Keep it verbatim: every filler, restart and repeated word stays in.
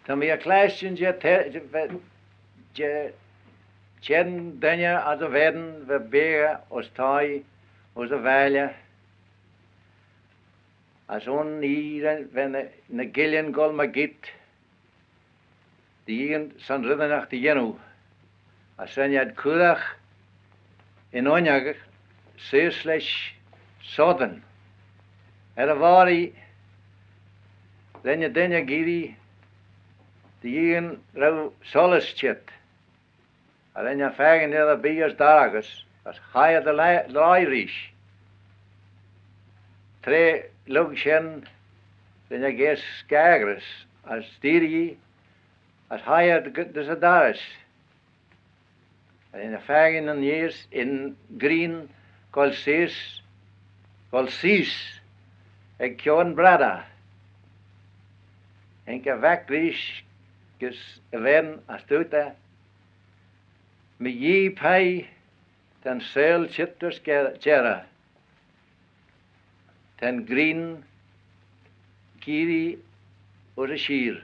Ta mee er clashtyn jeh, te, jeh, jeh çhenn dooinney as y ven va beaghey ayns thie, ayns y valley, as un oie va ny, ny guillyn goll mygeayrt dy yeeaghyn son red ennagh dy yannoo. As ren ad cooney yn uinnag seose lesh soddyn. Er y voghrey ren y dooinney geearree dy yeeaghyn row sollys çheet. As ren eh fakin er erbee as dorraghys, as hie eh dy lhie, lhie reesht. Tra lurg shen ren eh gaase scagrys, as s'eaie, as hie eh dy, dys y dorrys. As ren eh fakin yn eeast yn ghrian goll seose, goll seose ec kione bradder. Haink eh vac reesht gys y ven as dooyrt eh, "My Yee peiy, ta'n seihll çheet dys jerrey, ta'n ghrian geearree ayns y sheear."